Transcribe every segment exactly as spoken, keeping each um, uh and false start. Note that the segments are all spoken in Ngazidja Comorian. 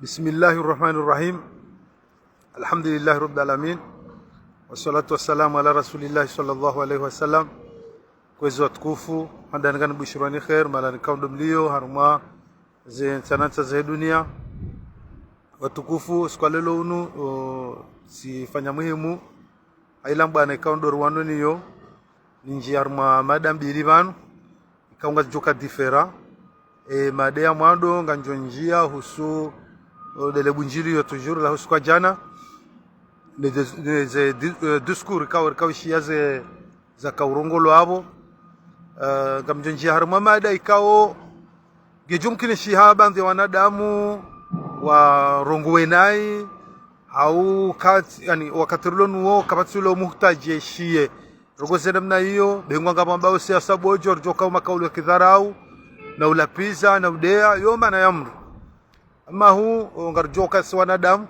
بسم الله الرحمن الرحيم. الحمد لله رب العالمين. والصلاة والسلام على رسول الله صلى الله عليه وسلم. Kwezi watukufu, handani kani bushirwani kher, mahala nikao ndo mlio, harumwa ze ntsanantsa ze dunia. Watukufu, siku wa leo unu, o, sifanya muhimu. Haila mbwana ikao ndo ruwano niyo, ninjia harumwa mada mbili pvanu, ikao ngazidjoka différent. E, mada ya mwando nganjo njia husu, o, ndele bundjilio toujours la husu kwa djana. Ne, ne, ze di-, e, discours ikao, ikao ishiya ze, zaka urongolwa apvo. E, ngamjo njia harumwa mada ikao, ngedjo mkinishiha baadhwi ya wanadamu warongowe nayi, hau kati, yani, wakati rilo nuwo, kapvatsi ulo muhtaji eshiye. Rogo ze namna iyo, bengwa ngapvo ambao siasa bodjo, ridjoka umakaulu ya kidharau, na ulapviza, na udeya, yo mana ya mdru. Ama hu, o, ngaridjoka si wanadamu,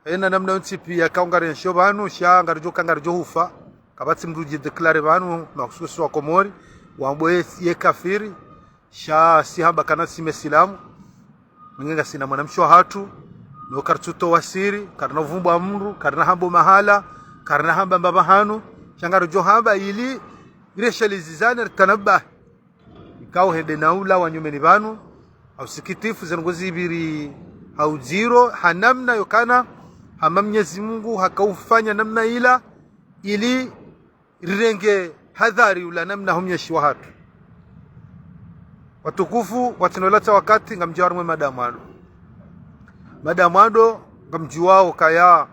ena namna yontsi pia ikao ngarienshio pvanu, sha ngaridjoka ngaridjo hufa, kapvatsi mdru djidéclaré pvanu, mahususu wa Komori, wambo ye, ye kafiri, sha si hamba kana si mesilamu, nge ngasina mwanamshe wahatru, no karitsutowa siri, karina uvumbwa mdru, karina hamba mahala, karina hamba mbapvi hanu, sha ngaridjo hamba ili, reshalizane, ritanabahi. Ikao hende na ula wa nyumeni pvanu, ha usikitifu, ze ndrongo zipviri ha udziro, ha namna yokana, hama Mnyezi Mungu, hakaufanya namna ila, ili rirenge hadhari ula namna ho mnyeshi wahatru. Watukufu, watsina ulatsa wakati, ngamdjo harumwa mada ya mwando. Mada ya mwando, ngamdjuwao kaya,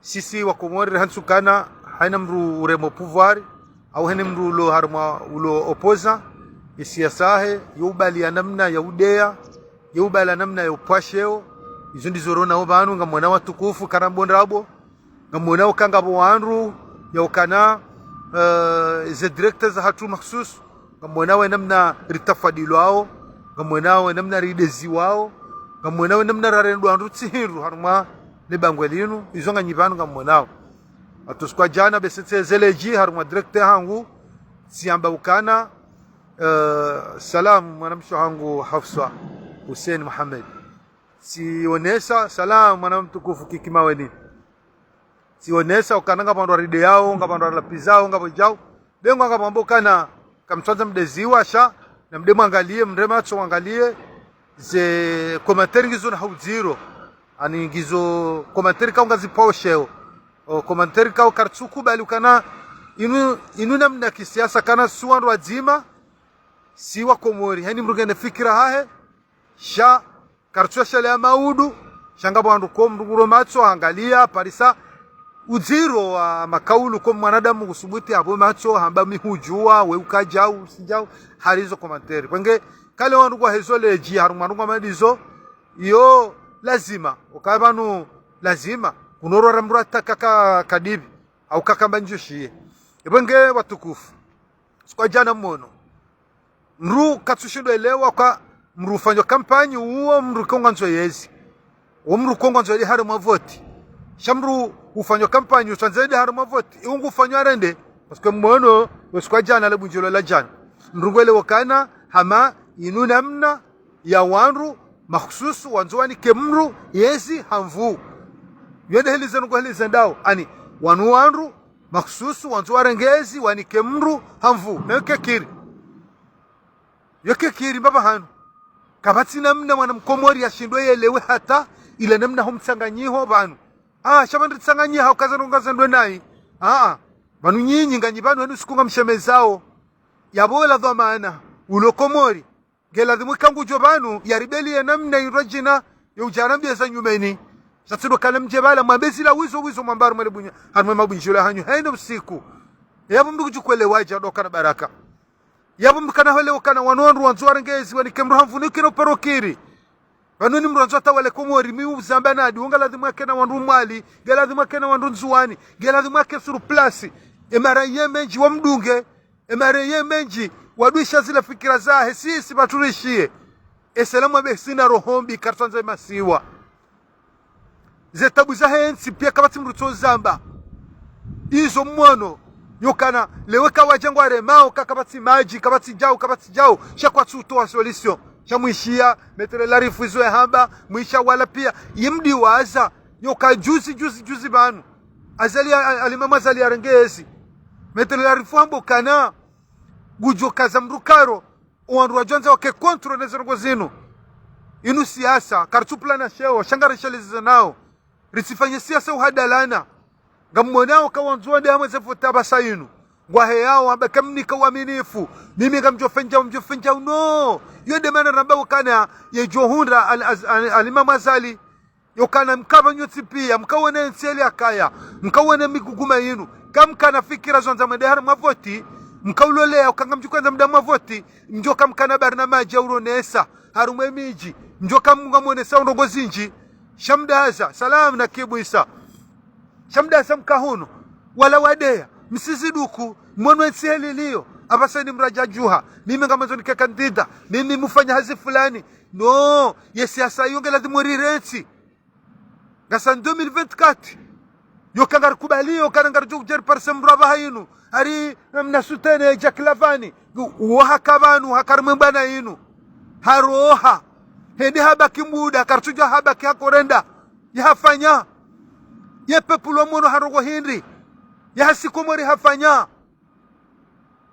sisi wa Komori rihantsukana, haina mdru uremo pouvoir, au hene mdru ulo harumwa ulo opposant, ye siasa yahe, yo ubali ya namna ya udeya, yo ubali ya namna ya upvwasheo, izo ndizo ronao pvanu, ngamwona watukufu, karambondrabo, ngamwona uka ngapvo wandru, ya ukana, eh, ze directeurs zahatru makhsus, ngamwonao ye namna ritafadilwao, ngamwonao ye namna rideziwao, ngamwonao ye namna rarendwa ndru tsi hindru harumwa le bangwe linu, izo nganyi pvanu ngamwonao. Hata usiku wa djana, bese tsezeleji harumwa direct hangu, tsiamba ukana, eh, salamu mwanamshe hangu Hafsa Hussein Mohamed. Tsionesa salamu mwana mtukufu Kiki Maweni. Tsionesa ukana ngapvo wandru warideyao, ngapvo wandru walapvizao, ngapvo djao. Bengwa ngapvo wambao ukana kamtsandza mdeziwa sha, na mde mwangaliye, mre matso mwangaliye, ze commentaire ngizo na ha udziro. Ani ngizo commentaire ikao ngazipvao sheo. O commentaire ikao karitsukubali ukana inu, inu namna kisiasa kana si wandru wadzima, si wa Komori. Haina mdru ngena fikira hahe, sha, karitsusheleya maudu, sha ngapvo wandru ko mdru nguro matso, hangaliya, parisa, udziro wa makaulu ko mwanadamu kusubuti apvo matso, hamba mi hudjuwa, we uka djau, si djau, hari zo commentaire. Pvwenge, kale wandru ngwa hezo leji, harumwa wandru ngwa madizo, iyo lazima, ukaya pvanu lazima, kunorwa ra mdru ataka ka, kadipvi, au kakamba ndjushiye. Epvwenge watukufu. Usiku wa djana mwono. Mdru katsushindwa elewa uka mdru ufanywa kampanyi uwo mdru ikao ngwandzo yezi. Uwo mdru ikao ngwandzo yende harumwa voti. Sha mdru ufanywa kampanyi utsandza yende harumwa voti. Iwo ngu ufanywa arende. Parce que mwono, usiku wa djana le bundjilo la djana. Mdru ngwelewa ukana hama inu namna ya wandru, makhsus wandzo wanike mdru, yezi ha nvu. Yo nde heli zenu ngo heli zendao. Ani, wanu wandru, makhsus wandzo warenge ezi wanike mdru ha nvu. Na yo kekiri. Yo kekiri mbapvi hanu. Kapvatsi namna mwana mkomori yashindwe yelewe hata ila namna ho mtsanganyiho pvanu. Ah, sha pvandru ritsanganyiha ukaza ndrongo zendwe nayi. Ah, ah. Pvanu nyinyi nganyi pvanu henu siku ngamshemezao. Yapvo la dhwamana. Ulo Komori. Nge ladhimu ikao ngudjo pvanu, yaribeli ye namna indrwadjina, yo udja rambiye za nyumeni. Sha tsi ndo kana mdje pvala, mwambe zila wizo wizo mwamba harumwa le bunya, harumwa mabundjilo hanyu, haina usiku. Yapvo mdru kudjukwelewa dja ndo kana baraka. Yapvo mdru kana hwelewa ukana wanu wandru wandzo warenge ezi wanike mdru ha nvu ni ukina uparo kiri. Pvanu ni mdru wandzo atawale Komori, mi uzamba nadi, wo nga ladhimu yakena wandru Mwali, nge ladhimu yakena wandru Ndzuwani, nge ladhimu yake sur place. E mara ye mendji wamdunge, e mara ye mendji, wadwisha zila fikira zahe, sisi pvatsu rishiye. E salamu abe sina roho mbi, karitsandza e masiwa. Ze tabu zahe ntsi pia kapvatsi mdru tso zamba. Izo mwono, yo kana, lewe kawadja ngwaremao, ka kapvatsi madji, kapvatsi djau, kapvatsi djau, sha kwatsu utowa solution. Sha mwishiya, Maître Larifu izo yahamba, mwisha wala piya, yimdiwaza, yoka juzi, juzi, juzi pvanu. Azali, a-, a-, alimamu Azali yarenge ezi. Maître Larifu hamba ukana, ngudjo kaza mdru karo, owandru wadjo wandza wake contre ne zindrongoo zinu. Inu siasa, karitsupvulana sheo, sha ngarishelezeza nao. Ritsifanye siasa uhadalana. Ngamwonao ka wandzo wende hamwe ze voti apvasa inu. Ngwaheyao hamba kamnika uaminifu. Mimi ngamdjofanya, ngamdjofanya uno. Iyo nde mana ramba ukana yedjo hundra al-, az-, al-, alimamu Azali. Yokana mkapva nyontsi piya, mkawone ntsi eli yakaya, mkawone miguguma inu. Kamkana fikira zo wandza mwende harumwa voti, mkauloleya uka ngamdjo kwenda mda mwa voti, mdjoka mkana barnamaji ya uronesa harumwa emidji, mdjoka mngamwonesa ndrongoo zindji. Sha mdaza, salamu na kibwisa. Sha mdaza mkahunu, wala wadeya, msiziduku, mwono entsi heli liyo, apvasa ini mradja djuha, mimi ngamandzo nike kandida, mimi mufanya hazi fulani. No, ye siasa iyo nge lazimu rirentsi. Ngasi en deux mille vingt-quatre. Yoka ngarikubaliyo, kana ngaridjo kudjeri parise mdru apvaha inu. Ari, mna soutenir Jack Lavani. Uwo haka pvanu, haka harumwa mbwana inu. Haroha. Hende habaki muda, karitsudjuwa habaki hakorenda. Yahafanya. Ye peuple wa mwono harongoo hindri. Yahasi Komori hafanya.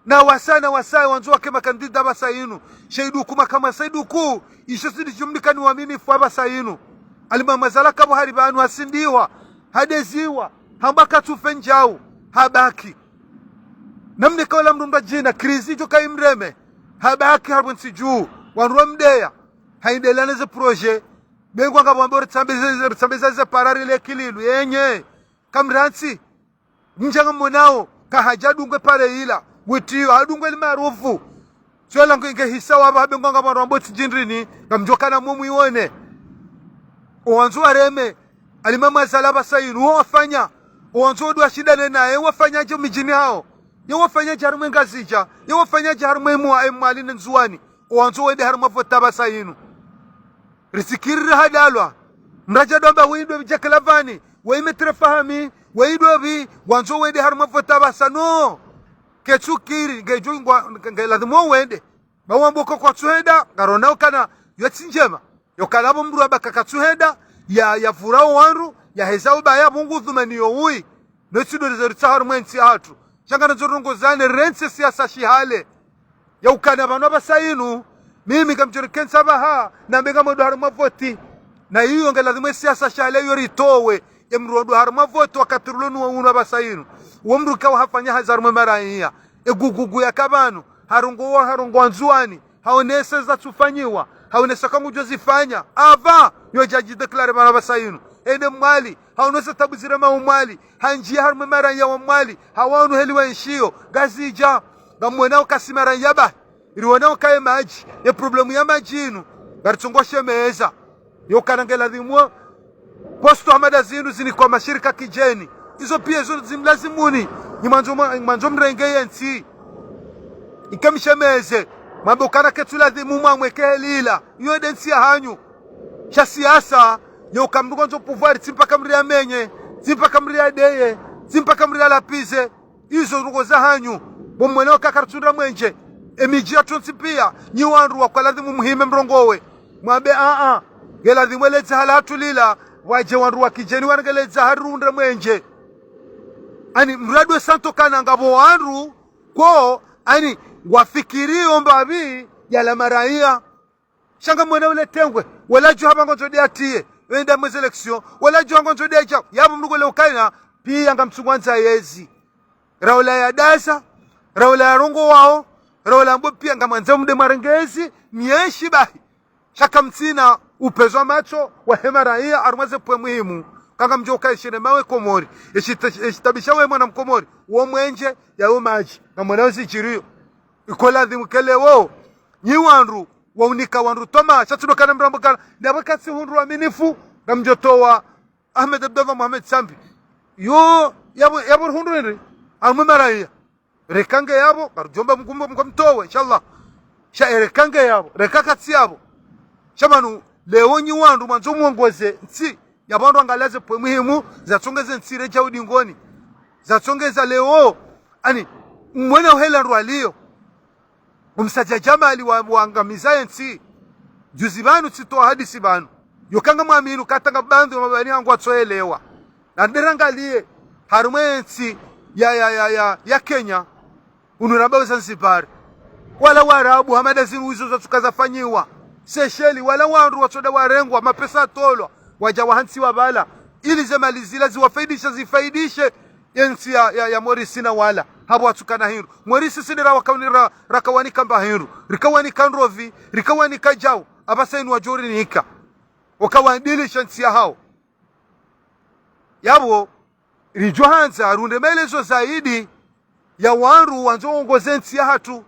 Na wasa, na wasa, wandzo wake makandida apvasa inu. Saiduku, makamu Saiduku. Isho sindi jumlikani uaminifu apvasa inu. Alimamu Azali kapvo hari pvanu hasindiwa. Hadeziwa. Hamba katsufendjau. Habaki. Namnika wala mdru mba djina, crise idjo kaimreme. Habaki harumwa entsi dju. Wandru wamdeya. Haendelea ne ze projet. Bengwa ngapvo wambe ritsambeze, ritsambeze ze parari le kililu. Yenye. Kamrantsi. Mdja ngamwonao, kahadja dungwe pare ila, witiyo, hadungwe li maarufu. Swala nge, nge hisa wapva habe ngwanga pvanu wambo tsi djindrini, ngamdjokana mumwione. Owandzo wareme, alimamu Azali apvasa inu, wo wafanya. Owandzo wandru washindane naye, wafanya dje midjini hawo. Ye wafanya dje harumwa Ngazidja, ye wafanya dje harumwa emwa, emwali ne Ndzuwani. Owandzo wende harumwa voti apvasa inu. Risikirire hadalwa. Mradja dwamba weyi ndo pvi Jack Lavani, weyi Maître Fahami, weyi ndo pvi, wandzo wende harumwa voti apvasa no. Ketsukiri, ngedjo ngwa, nge lazimu wende. Ba wambo ko kwatsuhenda, ngaronao kana, yo tsi ndjema. Yokana pvo mdru amba ka katsuhenda, ya, ya vura owandru, ya heza ubaya pvo ngudhumaniyo uwi. No tsi ndo rizo ritsaha harumwa entsi yahatru. Sha ngarandzo rongoze ne rentsi siasa shihale. Ya ukana pvanu apvasa inu, mimi ngamdjo rikentsi apvaha, nambe ngamwendo harumwa voti. Na iyo nge lazimu esiasa shale iyo ritowe, ye mdru wendo harumwa voti wakati rilo nuwo unu apvasa inu. Uwo mdru kawa hafanya hazi harumwa emaraiya, egugugu yaka pvanu, harongowa, harongowa Ndzuwani, haonesa zatsufanyiwa, haonesa ka ngudjo zifanya. Apva, yo djadji déclaré pvanu apvasa inu. Ende Mwali, haonesa tabu zirema o Mwali, handjiya harumwa emaraiya wa Mwali, hawaono heli waenshiyo, Ngazidja, ngamwonao kasi maraiya bahi, riwonao kaye madji, ye problème ya madji inu, ngaritsongo shemeza. Yokana nge lazimu, posto hamada zinu zinikwa mashirika kidjeni. Izo piya izo zimlazimuni, nyi mwandzo mwa-, mwandzo mrenge yentsi. Ike mshemeze, mwambe ukana ketsu lazimu mwamweke heli ila, iyo nde ntsi yahanyu. Sha siasa, yoka mdru ngwandzo pouvoir, tsi mpaka mri yamenye, tsi mpaka mri yadeye, tsi mpaka mri yalapize. Izo ndrongoo zahanyu, bo mwonao ka karitsundra mwenje. Emidji yatru yontsi piya, nyi wandru wakwa lazimu muhime mrongowe. Mwambe, a-a, nge lazimu eledza hala hatru lila, wadje wandru wa kidjeni warenge ledza harundre mwenje. Ani, mradi we santo kana ngapvo wandru, ko, ani, wafikiriyo mbapvi, yala maraiya. Sha ngamwona ule tengwe, wala djuha pvangu ndzo de atiye, wenda mwezi élection, wala djuha ngu ndzo de adja, yapvo mdru ngole ukana, piya ngamtsungwandza yezi. Raula ya daza, raula ya rongowawo, raula mbo piya ngamwandza mde mwarenge yezi, myenshi bahi. Sha kamtsina upvenuza matso, wahe maraiya, harumwa ze pwe muhimu. Ka ngamdjo uka eshirema we Komori, eshita-, eshitabisha we mwana Mkomori, wo mwenje, ya wo madji, ngamwona wo zidjiriyo. Iko lazimu ke leo, nyi wandru, waunika wandru toma, sha tsi ndo kana mrambo kana, ndapvo katsi hundru uaminifu, ngamdjo towa Ahmed Abdallah Mohamed Sambi. Yo, yapvo, yapvo rihundru hindri, harumwa emaraiya. Reka nge yapvo, ngarudjomba Mngu mbo mngu mtowe, inshallah. Sha ereka nge yapvo, reka katsi yapvo. Sha pvanu, leo nyi wandru mwandzo mwongoze ntsi, yapvo wandru wangaliya ze pwe muhimu, zatsongeze ntsi redja udingoni. Zatsongeza leo, ani, mwona uhela ndrwaliyo. Umsadja Jamali wa, wangamiza yentsi. Juzi pvanu tsitowa hadisi pvanu. Yokanga mwaminu katanga bandhu ya mabani hangu watsoelewa. Na nderangaliye, harumwa entsi ya, ya, ya, ya, ya Kenya, unu ramba we Zanzibar. Wala Warabu, hamada zinu izo zatsuka zafanyiwa. Seychelles, wala wandru watsoda warengwa, mapesa atolwa, waja wahantsiwa pvala. Ili ze mali zila ziwafaidishe, zifaidishe yentsi ya, ya, ya Maurice na wala. Hapvo watsukana hindru. Maurice sidira wakaunira, rakawanika mba hindru. Rikawanika ndrovi, rikawanika jau. Apvasa inu wajorinika. Wakawandilisha ntsi yahawo. Yapvo, ridjo handza, runde maelezo zaidi ya wandru wandzo wongoze ntsi yahatru.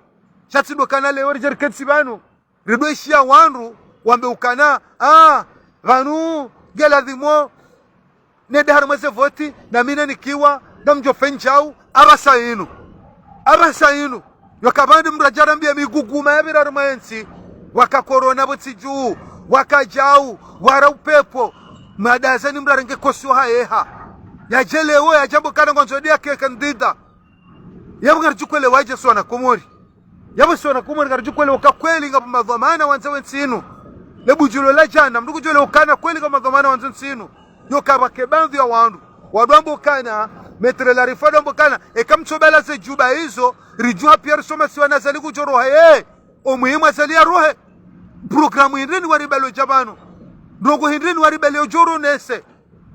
Sha tsi ndo ukana leo ridje riketsi pvanu. Ridjo ishiya wandru wambe ukana, ah, pvanu, nge ladhimu, nende harumwa ze voti, na mi nanikiwa, ngamdjo fanya jau, apvasa inu. Apvasa inu. Yoka pvandzi mdru ajarambiya miguguma yapvira harumwa entsi. Waka corona pvo ntsi juu, waka jau, wara upepvo. Madaza ni mdru arenge kosi wahayeha. Yaje leo, yajambo ukana ngwandzo ndiye yake kandida. Yapvo ngaridjo kwelewa waje si wana Komori. Yapvo si wana Komori ngaridjo kwelewa uka kweli ngapvo madhwamana wandza we ntsi inu. Le budjulo la jana, mdru kudjo elewa ukana kweli ngapvo madhwamana wandza ntsi inu. Yoka pvwake bandhu ya wandru. Wandru wambo ukana, Maître Larifou wandru wambo ukana, eka mtsobala ze juba izo, ridjuha piya risoma si wana Azali kudjo roha ye. Omuhimu Azali ya rohe. Programu hindrini waribalo ja pvanu. Ndrongo hindrini waribalo joro nese.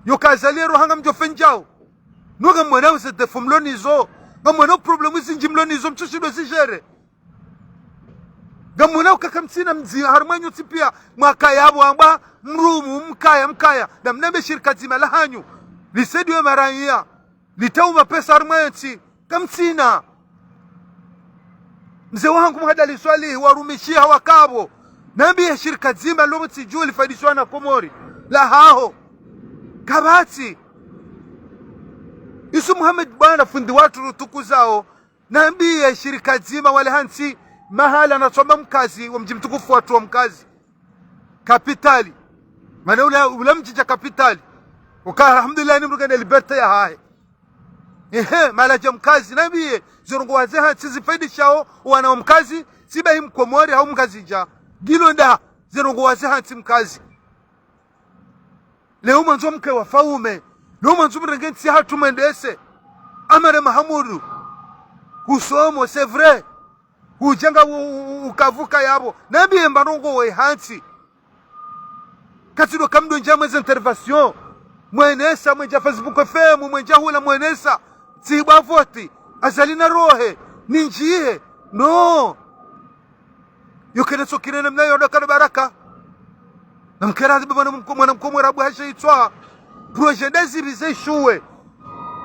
Yoka Azali ya roha ngamdjo fanya jau. No ngamwonao ze défaut mlo nizo. Ngamwonao problème zindji mlo nizo, mtsushindo zigérer. Ngamwonao uka kamtsina mdzi, harumwa nyontsi piya, mwakaya pvo amba, mrumu, mkaya, mkaya. Namnambe shirika dzima lahanyu. Lisaidiye maraiya. Litawu mapesa harumwa yentsi. Kamtsina. Mze wahangu Mhadali Swalihi, warumishiha wakapvo. Nambiye shirika dzima lopvo ntsi juu lifaidishiwa na Komori. Lahaho. Kapvatsi. Isu Mohamed bwana fundi watru rutukuzao. Nambiye shirika dzima wale hantsi mahala natsomba mkazi, wa mdji mtukufu watru wa mkazi. Kapitali. Mana ula, ula mdji ja kapitali. Uka alhamdulillah ni mdru ngena liberté yahahe. Ehe, mahala ja mkazi, nambiye, ze ndrongo waze hantsi zifaidishao, wana wa mkazi, tsi bahi Mkomori, hau Mngazidja. Ngilo nda, ze ndrongo waze hantsi mkazi. Leo mwandzo mke wa faume. Leo mwandzo mrenge ntsi yahatru mwendese. Amare Mahamudu. Kusomo, c'est vrai. Ujenga u-, u-, u-, ukavuka yapvo. Nambiye mba ndrongo we hantsi. Katsi ndo kamdo ndja mweze intervention. Mwenesa, mwendja Facebook F M, mwendja hula mwenesa. Tsibwa voti. Azali na rohe. Ninjihe. No. Yokene tsokire namna yo ndo kado baraka. Namkera zi bwana mko-, mwana Mkomori Rabu hashe itswa. Projet nda zipvi ze ishuwe.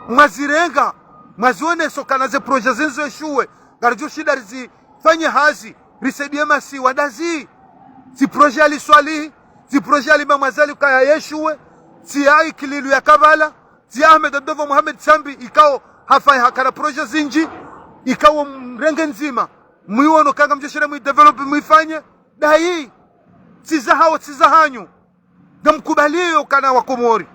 Mwazirenga. Mwazioneso ukana ze projet zindzo ishuwe. Ngaridjo shinda rizifanye hazi. Risaidiye masiwa ndazi. Tsi projet Ali Swalihi. Tsi projet Ali Mamu Azali ukaya yeshuwe. Tsi ya Ikililu ya Kavala. Tsi ya Ahmed Abdallah Mohamed Sambi. Ikao hafanya hakana projet zindji. Ikao mrenge ndzima. Mwiwono uka ngamdjo shinda mwi développer mwifanye. Ndayi. Tsi zahawo, tsi zahanyu. Ngamkubaliyo ukana wa Komori.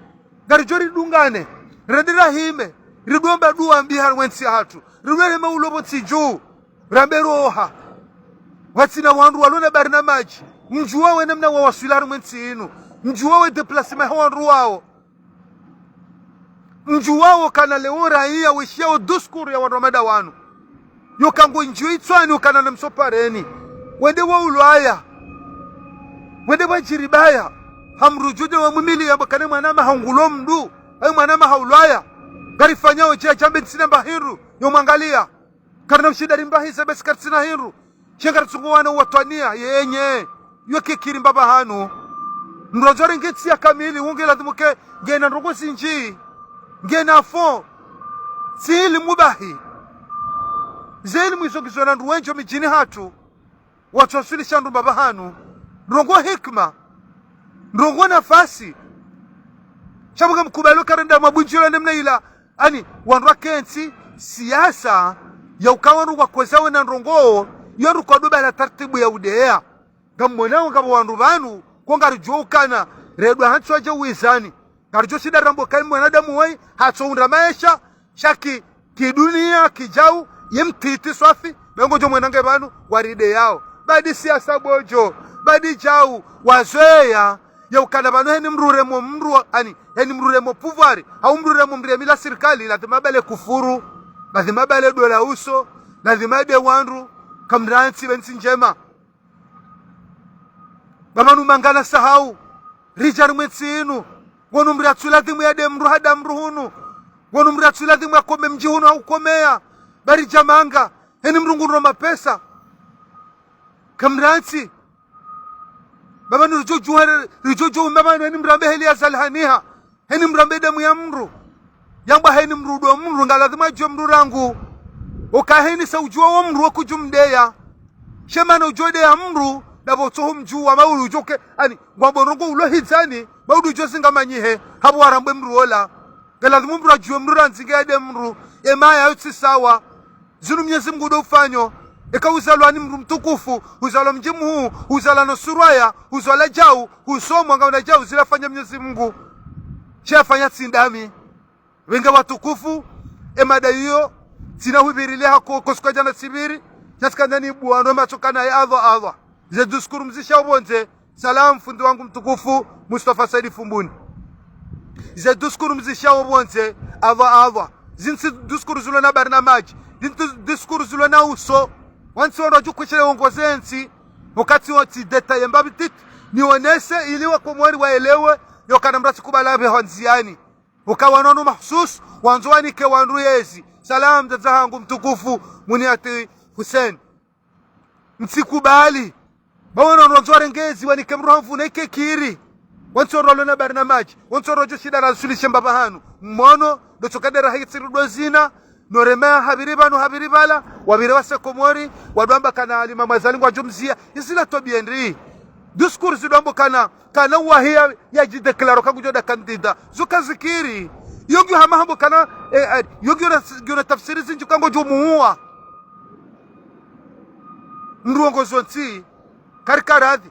Ngaridjo ridungane. Rende rahime. Ridomba dua mbi harumwa entsi yahatru. Rilwele maulo pvo ntsi juu. Rambe roha. Watsina wandru walona barnamadji. Mdjuwa we namna wawaswili harumwa entsi inu. Mdjuwa we déplacement ha wandru wawo. Mdjuwawo ukana leo raiya weshiyawo discours ya wandru wa mada wanu. Yoka ngo ndjiyo itswani ukana na msopareni. Wende wa ulwaya. Wende wa jiribaya. Hamrudjude wa mwimili yamba ukana mwana maha ngulo mdru. Ayi mwana maha ulwaya. Ngarifanyao dje ajambe ntsina mba hindru. Yo mwangaliya. Karina mshinda rimbahiza basi karitsina hindru. Shenga ritsungu wana uwatwaniya, yenye. Yo ke kiri mbaba hanu. Mdru andzo arenge ntsi ya kamili, wonge ladhimu ke, ngena ndrongo zindji. Ngena fo. Tsi ilimu bahi. Ze ilimu izo ngizo na ndru wendji midjini hatru. Watsu waswilisha ndru mbaba hanu. Ndrongo hikima. Ndrongo nafasi. Sha mbuka mkubalo karenda mabundjilo namna ila. Ani, wandru wakentsi, siasa, ya uka wandru wakoza wena ndrongo, yo ndru kwa duba la tartibu ya udeya. Ngamwonao ngapvo wandru pvanu, ko ngaridjuwa ukana, redwa hantsi wadje wizani. Ngaridjo shinda rambo uka mwanadamu woyi, hatso undra maesha, sha ki, kiduniya, kijau, ye mtiti swafi, be ngodjo mwona nge pvanu, warideyao. Badi siasa bodjo, badi djau, wazoweya, ya ukana pvanu heni mdru uremo mdru, ani, heni mdru uremo pouvoir, hau mdru uremo mdru ye mila sirikali, lazima pvale kufuru, lazima pvale dola uso, lazima yade wandru, kamrantsi pventsi ndjema. Pvapvanu mangana sahau, ridja harimwa entsi inu, wonu mdru yatsu ladhimu yade mdru hada mdru hunu, wonu mdru yatsu ladhimu yakome mdji hunu hau komeya, pvaridja manga, heni mdru ngudjo mapesa. Kamrantsi. Pvapvanu ridjo djuha, ridjo djuha pvapvanu heni mdru ambe heli ya zalihaniha. Heni mdru ambe damu ya mdru. Yamba heni mdru ndo mdru, nga lazima yadjuwe mdru rangu. Oka heni sa udjuwa wo mdru wakudjumdeya. She mana udjo deya mdru, ndapvo tsoho mdjuwa, mauri udjoke, ani, ngwambo ndrongo ulo hidzani, mauri udjo zinga manyihe, hapvo warambwe mdru ola. Nga lazima mdru yadjuwe mdru randzi nge yade mdru, emaya yotsi sawa. Zinu Mnyezi Mungu ndo ufanyo. Eka uzalwa ni mdru mtukufu, uzalwa mdji mhuu, uzalwa no surwaya, uzalwa djau, usomwa nga una djau, zila fanya Mnyezi Mungu. Sha fanya tsi ndami. Wenga watukufu, emada iyo, tsina hupvirile hako, ko siku ya djana tsipviri, sha tsikandza ni buwa, ndo matsokana ya Allah, Allah. Ze discours mzishao pvondze, salam fundi wangu mtukufu, Mustafa Saidi Fumbuni. Ze discours mzishao pvondze, Allah, Allah. Zintsi discours zilo na barnamaji, zintsi discours zilo na uso. Wantsi wandru wadjukweshele wongoze ntsi, wakati wantsi détail mbapvi titi, nionese ili wakomori waelewe, yokana mdru tsi kubala pve handziani. Uka wanu wanu mahususu, wandzo wanike wandru yezi. Salam, dzadza hangu mtukufu, Muniati Hussein. Mtsikubali. Ba wanu wanu wandzo warenge yezi, wanike mdru hamvu na ike kiri. Wantsi wandru walo na barnamaji, wantsi wandru wadjo shinda rasulishe mbapvi hanu. Mmono, ndo tsoka ndera hitsiri ndo zina, no rema hapviri pvanu hapviri pvala, wapvire wase Komori, wadjo amba kana alima mwazali ngwadjo mziya, izila twabiya ndri. Discours zidjo amba kana, kana wahiya yadjidéclare ka ngudjo nda candidat. Zo kazikiri. Yo ngiyo hama hambo kana, eh, eh, yo ngiyo na, ngiyo na tafsiri zindji ka ngudjo muwa. Mdru wongozo ntsi, karikaradhi.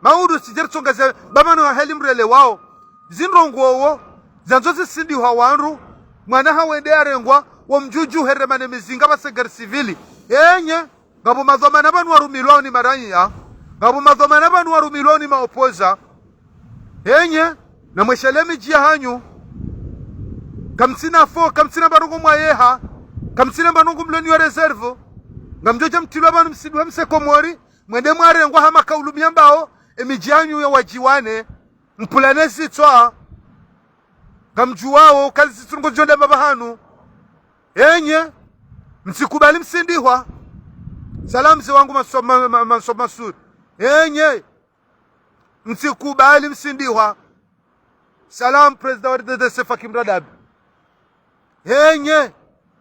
Mauri tsidjeri tsonga ze, pvapvanu heli mdru elewao. Zindrongo wo, zandzo zisindihwa wandru, mwana hawende yarengwa, wo mdjudju heremane mizinga pvase guerre civile. Enye, ngapvo madhwamana pvanu warumilwao ni maraiya, ngapvo madhwamana pvanu warumilwao ni maopposants. Enye, namweshele midji yahanyu, kamtsina fo, kamtsina mbarongo mwayeha, kamtsina mbarongo mloni yo réserve, ngamdjodja mtilwa pvanu msindihwa mse Komori, mwende mwarengwa hama kaulu miyambao, emidji yahanyu ya wadjiwane, mpulane zitswa, ngamdjuwao, kali zitsungo djo nda mbapvi hanu. Enye, mtsikubali msindihwa. Salam mze wangu Manso-, ma-, ma-, Mansour Masudi. Enye, mtsikubali msindihwa. Salam président wa R D D C Fakim Radabi. Enye,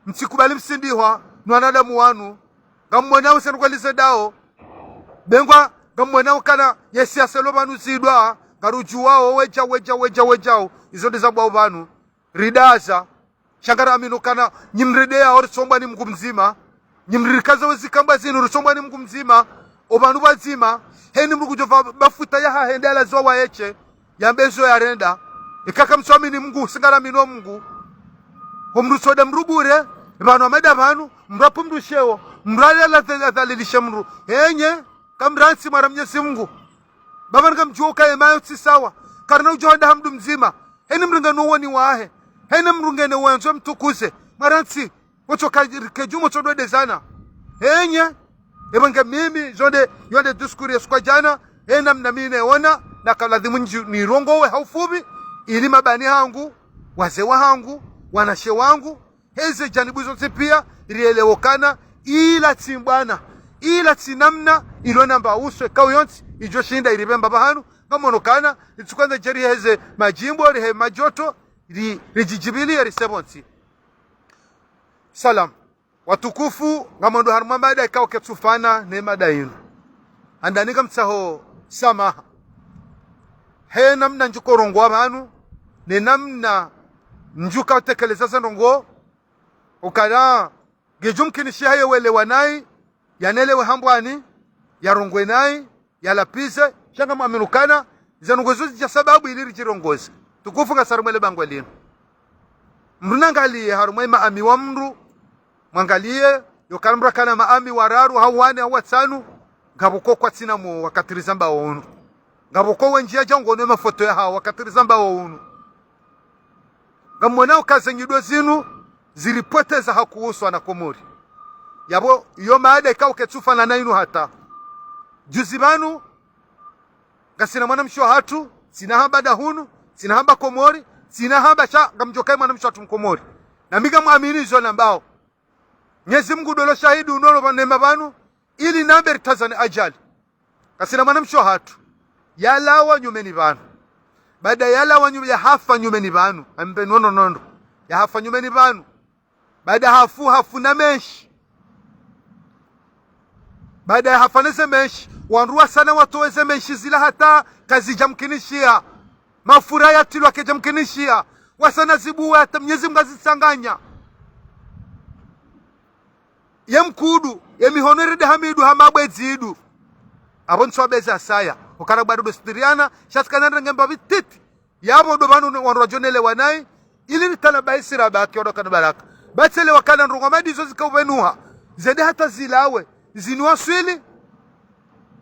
mtsikubali msindihwa, ni wanadamu wanu. Ngamwonao se nukalize dao. Bengwa, ngamwonao kana ye siasa lo pvanu zidwa, ngarudjuwao, wedja, wedja, wedja, wedjao. Izo ndizambwao pvanu. Ridaza. Sha ngaraminio kana, nyi mrideyao ritsombwa ni Mngu mdzima. Nyi mririkaza wezi kamba zinu ritsombwa ni Mngu mdzima. Opvanu pvadzima. Heni mdru kudjopva mafuta yahahe nde yalaziwa waeshe. Yambe zo yarenda. Eka kamtsuamini Mngu, singaraminio Mngu. Ho mdru tsoda mdru bure, pvanu ameda pvanu, mdru apvo mdru sheo, mdru ale ala dhal-, adhalilishe mdru. Enye, kamrantsi mwara Mnyezi Mngu. Pvapvanu ngamdjuo uka yemayo tsi sawa. Karina udjo handa ha mdru mdzima. Heni mdru ngena uwoni wahe. Heni mdru ngena uwandzo mtukuze. Mwarantsi. Wotsoka rike djumwa tsodo dezana. Enye. Epvo nge mimi, zo nde, yo nde discours ya siku ya djana. Ena mna mi neona, naka ladhimu ndji-, nirongowe ha ufupvi. Ili mabani hangu, wazee wahangu, wanashe wangu, heze janibu zontsi pia, rielewe ukana, ila tsi mbwana, ila tsi namna, ilo namba uswe, kawu yontsi, idjo shinda iripve mbapvi hanu, ngamono ukana, itsukandza djeri heze madjimbo, rihe madjoto, ri-, ridjidjibiliye rise pvontsi. Salam. Watukufu, ngamondo harumwa mada ikao ketsufana ne mada inu. Handani ngamtsaho samaha. He namna ndjuko rongowa pvanu, ne namna ndjuka utekeleza ze ndrongo, ukana, ngedjo mkinishiha ye welewa nayi, yanelewe hambwani, yarongowe nayi, yalapvize, sha ngamwamini ukana, ze ndrongo zo zidja sababu ili ridjirongoze. Tukufu ngasi harumwa le bangwe linu. Mdru nangaliye harumwa ye maami wa mdru, mwangaliye, yokana mdru akana maami wararu, hau wane, hau watsanu, Ngapvo ko kwatsina mo wakati rizambao unu. Ngapvo ko wendji yadja ngono ye mafoto yahawo wakati rizambao unu. Ngamwona uka ze nyido zinu ziripvoteza ha kuhusu wana Komori. Yapvo iyo maada ikao ketsufanana na inu hata. Juzi pvanu, ngasina mwanamshe wahatru, tsina hamba dahunu, tsina hamba Komori, tsina hamba sha ngamdjoka ye mwanamshe wahatru Mkomori. Na mi ngamwamini izo nambao. Mnyezi Mungu ndo lo shahidi unono pvanu nema pvanu, ili nambe ritazane ajali. Ngasina mwanamshe wahatru. Yalawa nyumeni pvanu. Baada yalawa nyu-, yahafa nyumeni pvanu. Ambe nono nondo. Yahafa nyumeni pvanu. Baada hafu, hafu na menshi. Baada yahafa ne ze menshi, wandru wasana watowe ze menshi zila hata kazidjamkinishiha. Mafura yatrilwa kayadjamkinishiha. Wasana zibuwe hata Mnyezi Mungu azitsanganya. Ye mkudu, ye mihono irende hamidu hama bwedzi idu. Apvo ntsu abeze asaya. Ukana bwadu ndo sitiriana, sha tsikana ndrenge mbapvi titi. Yapvo ndo pvanu wandru wadjonelewa nayi, ili ritanabahi si rabaki wandru wakana baraka. Batsele wakana ndrongo madi izo zikaupvenuha. Zende hata zilawe, ziniwaswili,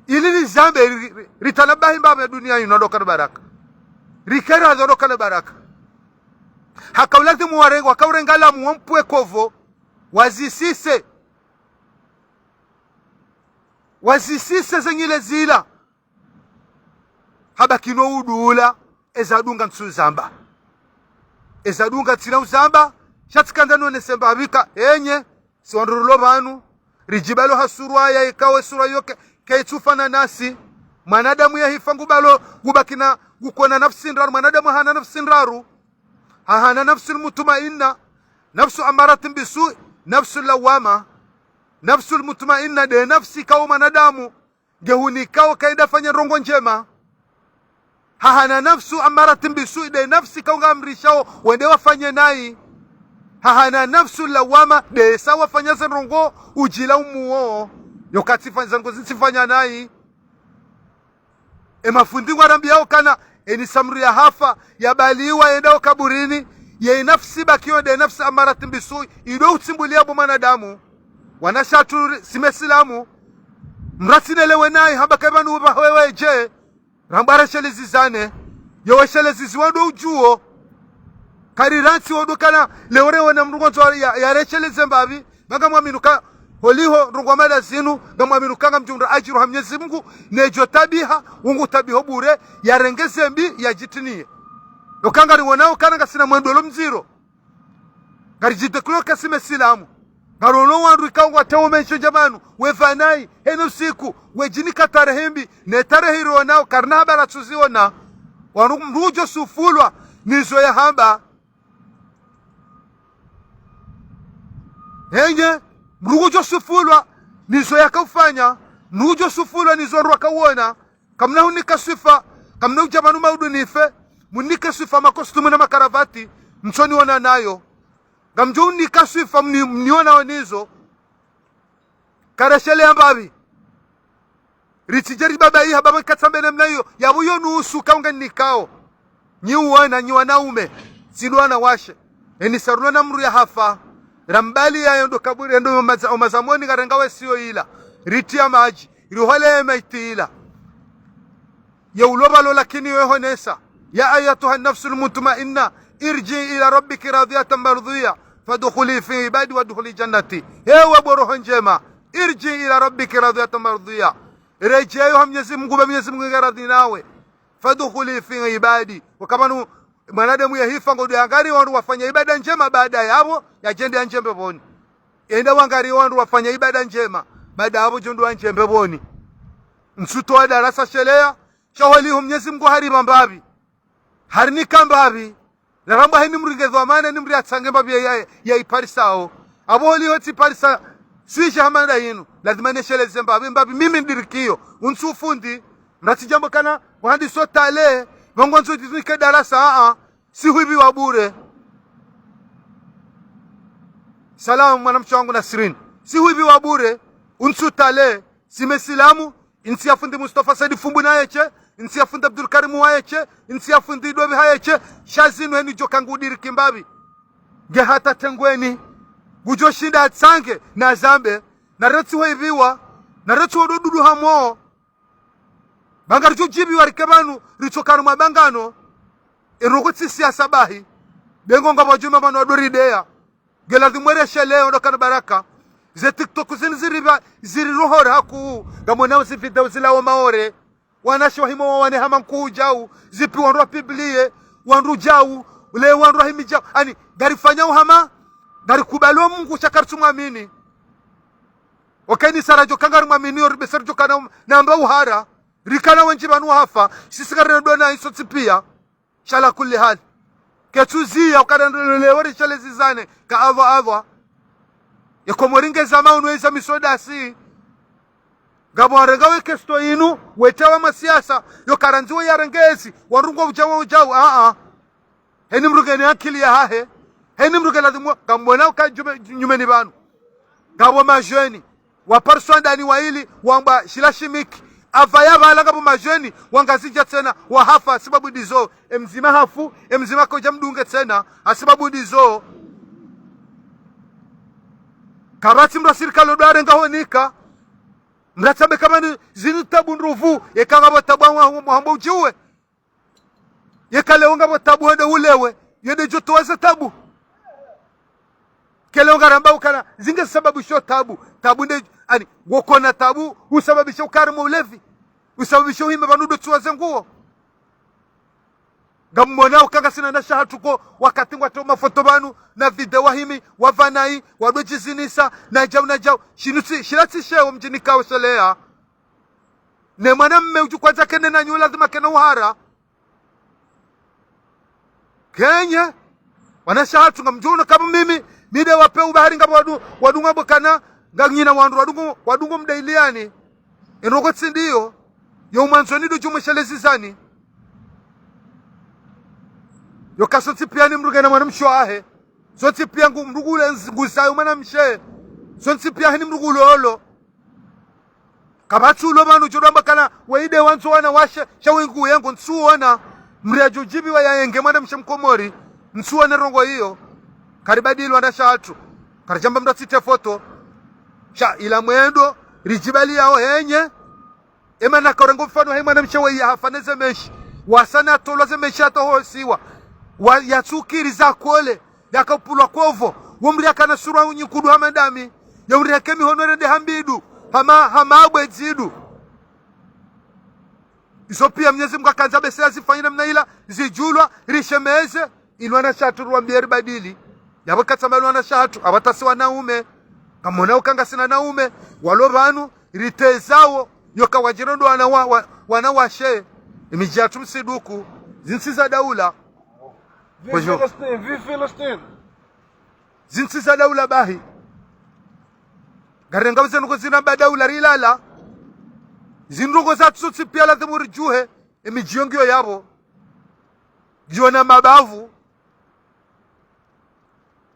ili rizambe, ri-, ri-, ritanabahi mbapvi ya dunia inu wandru wakana baraka. Rikera wandru wakana baraka. Haka ulazimu warenge, wakaurenga lamu wampve kovu, wazisise. Wazisise ze nyile zila. Habaki no udula, eza dunga ntsu zamba. Eza dunga tsina uzamba, sha tsikandza nonese mbapvi ka, enye, si wandru rilo pvanu, ridjibalo ha surwa ya ikawe surwa yoke, kayitsufanana nasi. Mwanadamu yahifa ngubalo, ngubaki na, ngukona nafsi ndraru, mwanadamu hana nafsi ndraru. Hahana nafsul mutmainna, nafsu amaratin bisu'i, nafsul lawama. Nafsul mutmainna nde nafsi ikao mwanadamu ngehunikao kayidjafanya ndrongo ndjema. Hahana nafsu amaratin bisu'i nde nafsi ikao ngamrishao wende wafanye nayi. Hahana nafsu lawama nde sa wafanya ze ndrongo udjila umuo. Yo katsifa-, zangu zitsifanya nayi. E mafundi ngwarambiyao kana, eni sa mdru yahafa, yabaliwa, yendao kaburini, ye nafsi ibakiyo nde nafsi amaratin bisu'i, ido utsimbulia bo mwanadamu. Wanashe hatru si mesilamu, mratsinelewe nayi, hamba ka pvanu upvaha wewe dje, ramba reshelezizane, yo weshelezezi wandru udjuo. Kari rantsi wandru kana, leo rewe na mdru ngwandzo ya, ya resheleze mbapvi, ba ngamwaminu ka, holiho ndrongo mada zinu, ngamwaminu ka ngamdjundra adjiru ha Mnyezi Mungu, nedjo tabiha, wungu tabiho bure, yarenge ze mbi, yadjitiniye. Yo ka ngariwonao kana ngasina mwendo lo mdziro. Ngaridjite kulo ka si mesilamu. Ngarono wandru ikao ngwatao mensho djamanu, wepvanayi, heno usiku, wedjinika tarehi mbi, ne tarehi riwonao, karina habari tsuziona. Wanu mdru udjo sufulwa, nizo yahamba. Enye, mdru udjo sufulwa, nizo yakaufanya, mdru udjo sufulwa, nizo wandru wakauona. Kamna hunika swifa, kamna udja pvanu maudu nife, munike swifa makostumu na makaravati, mtsoniona nayo. Ngamdjo unika swifa mni-, mnionao nizo. Kareshelea mbapvi. Ritsidje ribabaiha baba ikatsambe namna iyo. Yapvo yo nusu kaunga nikao. Nyi wana, nyi wanaume. Tsi ndo wanawashe. Eni sa rulo na mdru yahafa. Rambali yayo ndo kaburi, ndo maza-, o mazamoni ngarenga wesiyo ila. Ritriya madji. Rihole ye maiti ila. Ye ulo pvalo lakini yo ehonesa. يا أيتها النفس المطمئنة ارجعي إلى ربك راضية مرضية فادخلي في عبادي وادخلي جنتي. Ewe bo roho ndjema, ارجعي إلى ربك راضية مرضية. Redjeyo ha Mnyezi Mungu, ba Mnyezi Mungu nge radhi nawe. فادخلي في عبادي. Wakapvanu mwanadamu yahifa ngodo yangari wandru wafanya ibada ndjema baada yapvo, yadjende yandjie mbepvoni. Enda wangari wandru wafanya ibada ndjema, baada yapvo djo ndo wandjie mbepvoni. Ntsutowa darasa shelea, sha holiho Mnyezi Mungu haripva mbapvi. Harinika mbapvi. Naramba heni mdru nge dhwamana ni mdru yatsange mbapvi ya, ya, ya iparisao. Apvo holiho tsiparisa, swishe hama nda yinu. Lazima nesheleze mbapvi, mbapvi mimi ndirikiyo. Untsu fundi, mratsi djambo kana, wahandiso tale, pvangwandzo titunike darasa, a, a. Si hwipviwa bure. Salamu, mwanamshe wangu Nasrin. Si hwipviwa bure. Untsu tale. Si mesilamu. Ntsi ya fundi Mustafa Said Fumbu na yeshe. Ntsi ya fundi Abdul Karim wa yeshe. Ntsi ya fundi Dobi ha yeshe. Sha zinu heni djo kangu diriki mbapvi. Nge hata tengweni. Ngudjo shinda atsange na zambe. Na retsi hwipviwa. Na retso ndo dudu hamo. Ba ngaridjo djibiwa rike pvanu, ritsoka harumwa bangano. Ero kutsi siasa bahi. Be ngo ngapvo djuma pvanu wandru rideya. Nge ladhimu ere sheleya ndo kana baraka. Ze TikTok zinu ziri pva, ziri rohora haku. Ngamwonao zi video zilawo Maore. Wanawashe wahima wawane hama nkuu djau. Zipvi wandru wapublie. Wandru djau. Ule wandru wahimi djau. Ani, ngarifanyao hama. Ngarikubaliwo Mungu sha karitsumwamini. Okeni sara djo ka ngarimwaminiyo, ribesa ridjo kana um-, namba uhara. Rikana wendji pvanu wahafa. Sisi ngarina dona iso tsi piya. Sha ala kulli hali. Ketsuziya ukana ndo leo ri shele zizane. Ka apvo apvo. Ye Komori nge zama unu eza misoda si. Ngapvo warenga we kesto inu, wetawa masiasa, yo karandziwe yarengezi, wandru ngwa udjau udjau, a-a. Heni mdru ngena akili yahahe, heni mdru nge ladhimu, ngamwonao uka nyume, nyumeni pvanu. Ngapvo majeni, wapariswa ndani waili, wamba shila shimiki. Apvaya pvala ngapvo majeni, wangazidja tsena, wahafa, hasibabu ndizo. Emdzima hafu, emdzima kaudja mdunge tsena, hasibabu ndizo. Kapvatsi mdru wa sirikali ndo arenga honika. Mdru atsambe kamani zinu tabu ndrupvu, yeka ngapvo tabu wa, wa, wahamba udjiwe. Yeka leo ngapvo tabu wende ulewe, yende djotowa ze tabu. Ke leo ngaramba ukana, zinge sababu sho tabu, tabu nde, ani, wokona tabu, usababisha ukari mwa ulevi, usababisha uhime pvanu ndo tsuwa ze nguo. Ngamwonao uka ngasina na shahatru ko, wakati ngwatowa mafoto pvanu, na video wahimi, wapvanayi, wandru djizinisa, na djau na djau, shinu tsi, shila tsi sheo mdjini kao sheleya. Ne mwanamme udju kwandza kene na nyu ladhima kene uhara. Kenye, wanawashe hatru ngamdjo ona kapvo mimi, mi nde wapve ubahari ngapvo wandru, wandru ngapvo kana, nganyina wandru, wandru ngo, wandru ngo mdailiani. Eno kotsi ndiyo, yo mwandzoni ndo djumwe shele zizani. Yo kaso ntsi piya ni mdru ngena mwanamshe wahe. Zo ntsi piya ngu, mdru ngule nz-, nguzayo mwanamshe. Zo ntsi piya heni mdru ngulolo. Kapvatsi ulo pvanu djo ndo amba kana, weyi nde wandzo wanawashe, sha wengu yengo ntsuona. Mdru yadjo djibiwa yayenge mwanamshe mkomori, ntsuona ndrongo iyo. Karibadili wanawashe hatru. Karidjamba mdru atsite foto. Sha ila mwendo, ridjibali yao henye. Emana karengo mfano he mwanamshe weyi hafa ne ze menshi. Wasana atolwa ze menshi atohosiwa. Wa, yatsukiri za kole. Yakapvulwa kovo, wo mdru yakana sura nyikudu hama ndami, ye mdru yake mihono rende hambidu, hama, hama abwe dzidu. Izo piya Mnyezi Mungu hakandza bese yazifanye namna ila, zidjulwa, rishemeze, ili wanawashe hatru ruwambiye ribadili. Yapvo katsamba ili wanawashe hatru, apvatsi wanaume. Ngamwonao uka ngasina wanaume, walo pvanu, ritezawo, yo kawadjiro ndo wana wa, wa, wanawashe, emidji yatru msiduku, zintsi za daula. Vive Bonjour. Filistin, vive Filistin. Zintsi za daula bahi. Ngarenga ze ndrongo zina ba daula rilala. Zindrongo zatsu tsi piya ladhimu ridjuhe. Emidji yo ngiyo yapvo. Ngiyo na mabavu.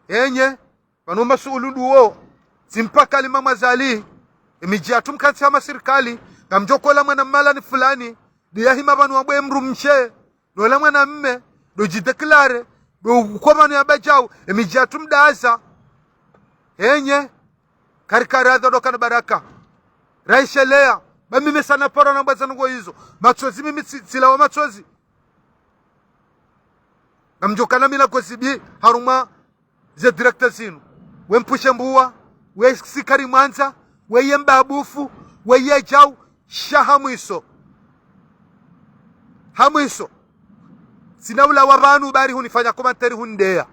Enye. Pvanu masuulu nduwo. Tsi mpaka lima mwazali. Emidji yatru mkantsi hama sirikali. Ngamdjo kola mwana mala ni fulani. Ndiya hima pvanu wambwe mdrumshe. Ndo la mwanamme, ndo djidéclaré, ndo uko pvanu ya badjau, emidji yatru mdaza. Enye, karikaradha ndo kana baraka. Raisheleya, ba mimi sana paro na mbwaza ndrongo izo. Matsozi mimi tsi, tsilawa matsozi. Ngamdjo kana mila kozibi, harumwa ze directeur zinu. We mpushe mbuwa, we sikari mwandza, we ye mbabufu, we ye djau, sha ha mwiso. Ha mwiso. Tsina ulawa pvanu bari hunifanya commentaire hundeya.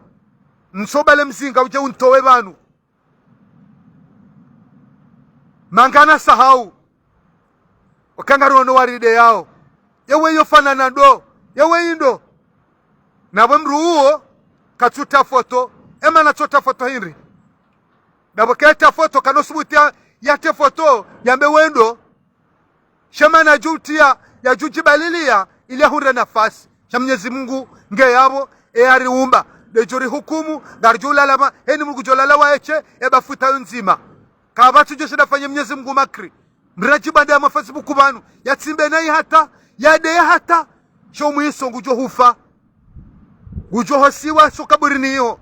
Ntso bale mzinga udje untowe pvanu. Mangana sahau. Wakanga rono waride yao. Yewe yo fanana ndo. Yewe indo. Na we mdru uwo, katsuta foto. Emana tsota foto hindri. Na we keta foto, kano subuti ya, yate foto, yambe wendo. Sha mana djutiya, yadjudjibaliliya, ili yahundre nafasi. Sha Mnyezi Mungu, nge yapvo, e yariumba. Ndedjo rihukumu, ngaridjo ulala ma, heni Mungu djo lala wa eche, e bafuta yo ndzima. Kapvatsi djo shinda fanye Mnyezi Mungu makri. Mdru radjibanda ya ma Facebook pvanu, yatsimbe nayi hata, yadeye hata. Sho mwiso ngudjo hufa. Ngudjo hosiwa, sho kaburini iho.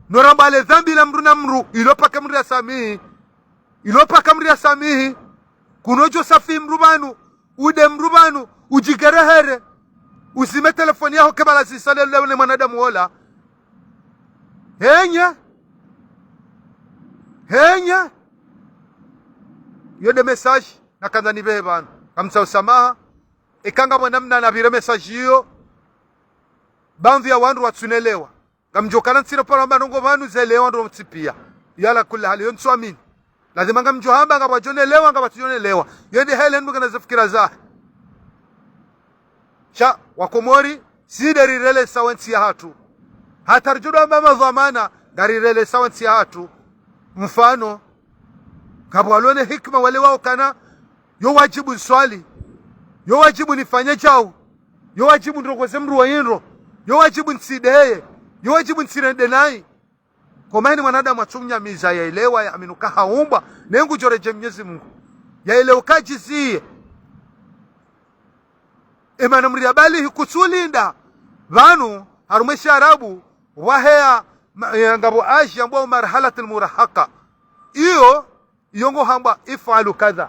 No ramba le dhambi la mdru na mdru, ilo paka mdru yasamihi. Ilo paka mdru yasamihi. Kunodjo safi mdru pvanu, ude mdru pvanu, udjigerehere, uzime telefoni yaho kebala zisale leo ne mwanadamu wola. Henye. Henye. Iyo nde message nakandza nipve pvanu. Kamtsaho usamaha. Eka ngapvo namna napvire message iyo, baadhwi ya wandru watsunelewa. Ngamdjo kana ntsina paro hamba ndrongoo pvanu zelewa ndro ntsi pia. Iyo ala kulli hali, iyo ntsuamini. Lazima ngamdjo hamba, ngapvwadjonelewa, ngapvatsudjonelewa. Iyo nde heli ndru kana ze fikira zahe. Sha, Wakomori, si nde rirelesa wo ntsi yahatru. Hata ridjo ndo hamba madhwamana, ngarirelesa wo ntsi yahatru. Mfano, ngapvo walo ne hikima wale wawo kana, yo wadjibu nswali, yo wadjibu nifanye djau, yo wadjibu ndrongoze mdru wa indro, yo wadjibu ntsideye, yo wadjibu ntsirende nayi. Koma heni mwanadamu atsumnyamiza yaelewa yaamini uka haumbwa, ne ngudjo redjei Mnyezi Mungu. Yaelewa uka djiziye. Emana mdru yabalihi kutsulinda. Pvanu, harumwa shiarabu, waheya, ma-, ya ngapvo âge yambwao marhalatil murahaka. Iyo, iyo ngo hambwa if'alu kadha,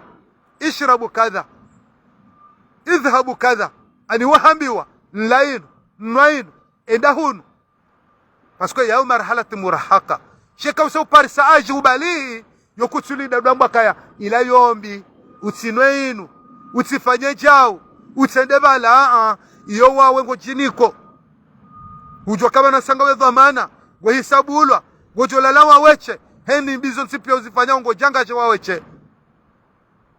ishrabu kadha, idhhabu kadha. Ani wahambiwa, nla inu, nwa inu, enda hunu. Parce que yayo marhalati murahaka. Sha eka usa uparisa âge ubalihi, yo kutsulinda ndo hambwa kaya, ila yombi, utsinwe inu, utsifanye djau, utsende pvala, a, a, iyo wawe ngodjiniko. Udjuwa kapvana sanga we dhwamana, we hisabulwa, ngodjo lala waweshe, heni mbi zontsi pia uzifanyao ngodjangaje waweshe.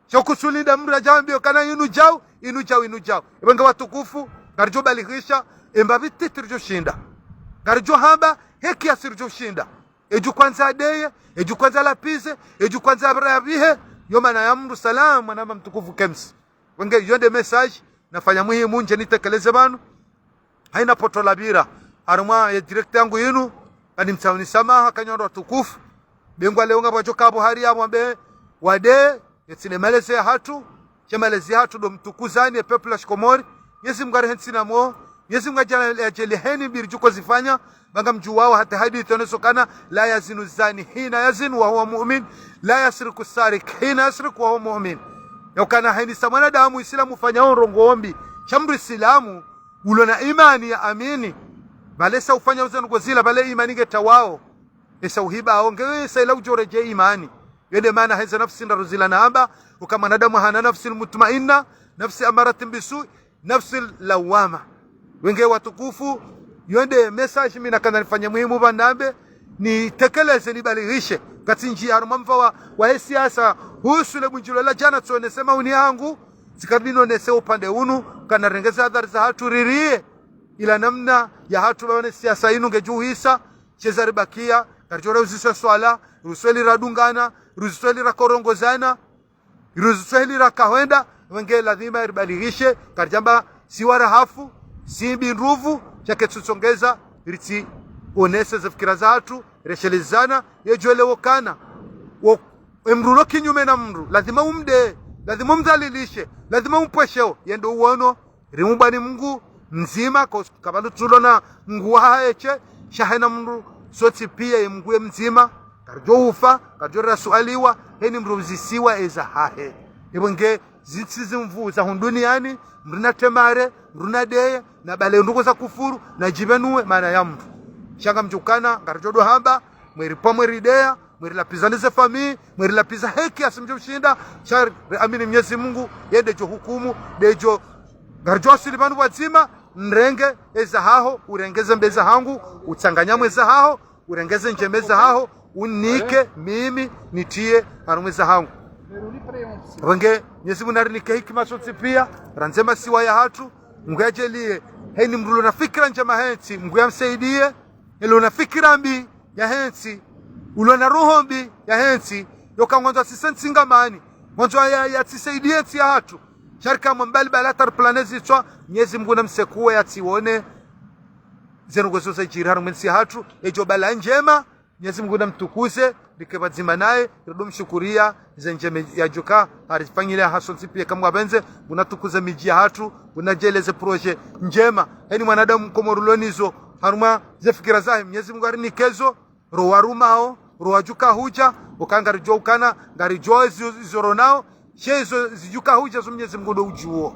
Sha kutsulinda mdru yadjambiyo kana inu djau, inu djau, inu djau. Epvenge watukufu, ngaridjo balihisha, emba pvi titi ridjo shinda. Ngaridjo hamba, he kiasi ridjo shinda. Edju kwandza adeye, edju kwandza lapvize, edju kwandza abra yapvihe, yo mana ya mdru salamu, mwanama mtukufu Kems. Wenge, iyo nde message, nafanya muhimu ndje nitekeleze pvanu. Haina poto lapvira. Harumwa ye direct yangu yinu, kani mtsauni samaha, kanyoro watukufu. Bengwa leo ngapvwadjo kapvo hari yapvo mbe, wade, yetsine malezi yahatru, she malezi yahatru ndo mtukuzani, ye peuple ya shikomori, Mnyezi Mungu arihentsi na mo, Mnyezi Mungu adjala-, adjali heni mbi ridjo zifanya, pvanga mdjuwao hata hadisi yonesao kana, لا يزني الزاني حين يزني وهو مؤمن، لا يسرق السارق حين يسرق وهو مؤمن. Yaukana heni sa mwanadamu Islamu ufanya ndrongoo mbi, sha mdru Islamu, ulo na imani yaamini. Pvale sa ufanya uza ndrongoo zila, pvale imani ngetawao. Esa uhiba ao, nge esa ila udjo redjei imani. Yo nde mana heze nafsi ndraru zila namba, uka mwanadamu hana nafsi mutmainna, nafsi amaratin bisu, nafsi lawama. Wenge watukufu, yo nde message mi nakandza nifanye muhimu pvanu nambe, nitekeleze, nibalihishe. Katsi ndji harumwa mva wa, wa he siasa, husu le bundjilo la djana tsonese mauni yangu, tsikabidi nonese upande unu, kana rengeze hadhari zahatru ririye, ila namna yahatru pvanu ne siasa inu ngedjo uhisa, she zaribakia, ngaridjo reuziswe swala, ruziswe li radungana, ruziswe li rakorongozana, ruziswe li rakahwenda, wenge lazima ribalihishe, ngaridjamba si warahafu, si mbi ndruvu, sha ketsutsongeza, ritsi onese ze fikira zahatru, reshelezana, yedjo elewa ukana. Wo, emdru ulo kinyume na mdru, lazima umde, lazima umdhalilishe, lazima umpwesheo, yende uwono, riumbwa ni Mungu mdzima, ko-, kapvanu tsulo na Mungu wahahe she, sha hena mdru, sontsi pia ye Mungu ye mdzima, ngaridjo ufa, ngaridjo rasualiwa, heni mdru uzisiwa eza hahe. Epvo nge zintsi zimvu za hunu duniani, mdru na temare, mdru na deye, na pvale ndrongoo za kufuru, na djipvenuwe, mana ya mdru. Sha ngamdjo kana, ngaridjo ndo hamba, mweri pvwa mweri deya, mweri lapviza ne ze famille, mweri lapviza he kiasi mdjo ushinda, sha riamini Mnyezi Mungu, ye ndedjo hukumu, ndedjo, ngaridjo asili pvanu pvwadzima, nrenge eza haho, urenge ze mbi eza hangu, utsanganya mwe eza haho, urenge ze ndjema eza haho, unike, mimi, nitiye, harumwa eza hangu. Wenge, Mnyezi Mungu narinike hikima sontsi pia, randze masiwa yahatru, Mungu yadjaliye, heni mdru ulo na fikira ndjema hentsi, Mungu yamsaidiye, elo na fikira mbi yahentsi, ulo na roho mbi yahentsi, yoka ngwandzo atsise ntsi ngamani, ngwandzo ya, ya, yatsisaidiye ntsi yahatru. Sha rika mwambali pvala hata riplane zitswa, Mnyezi Mungu namsekuwe yatsiwone, zenu ngwezo zedjiri harumwa entsi yahatru, edjo pvala ndjema, Mnyezi Mungu namtukuze, rike pvwadzima naye, rido mshukuriya, ze ndjema yadjoka, harifanyiliya hasontsi pia kamwe apvendze, ngunatukuze midji yahatru, ngunadjeleze projet ndjema. Heni mwanadamu Komori ulo nizo, harumwa ze fikira zahe, Mnyezi Mungu arinike zo, ro warumao, Ruwadjuka hudja, uka ngaridjuwa ukana, ngaridjuwa izo, izo ronao, she izo zidjuka hudja zo Mnyezi Mungu ndo udjuwo.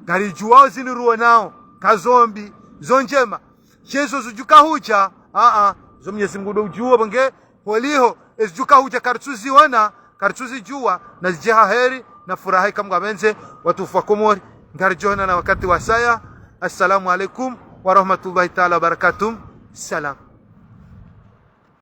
Ngaridjuwa zinu ruonao, ka zo mbi, zo ndjema. She izo zidjuka hudja, a-a, zo Mnyezi Mungu ndo udjuwo, pvwange, holiho, ezidjuka hudja karitsuziona, karitsuzidjuwa, nazidje ha heri, na furaha ika Mungu apvendze, watukufu wa Komori, ngaridjo onana wakati wasaya. Assalamu alaikum wa rahmatullahi taala wa barakatuh. Salam.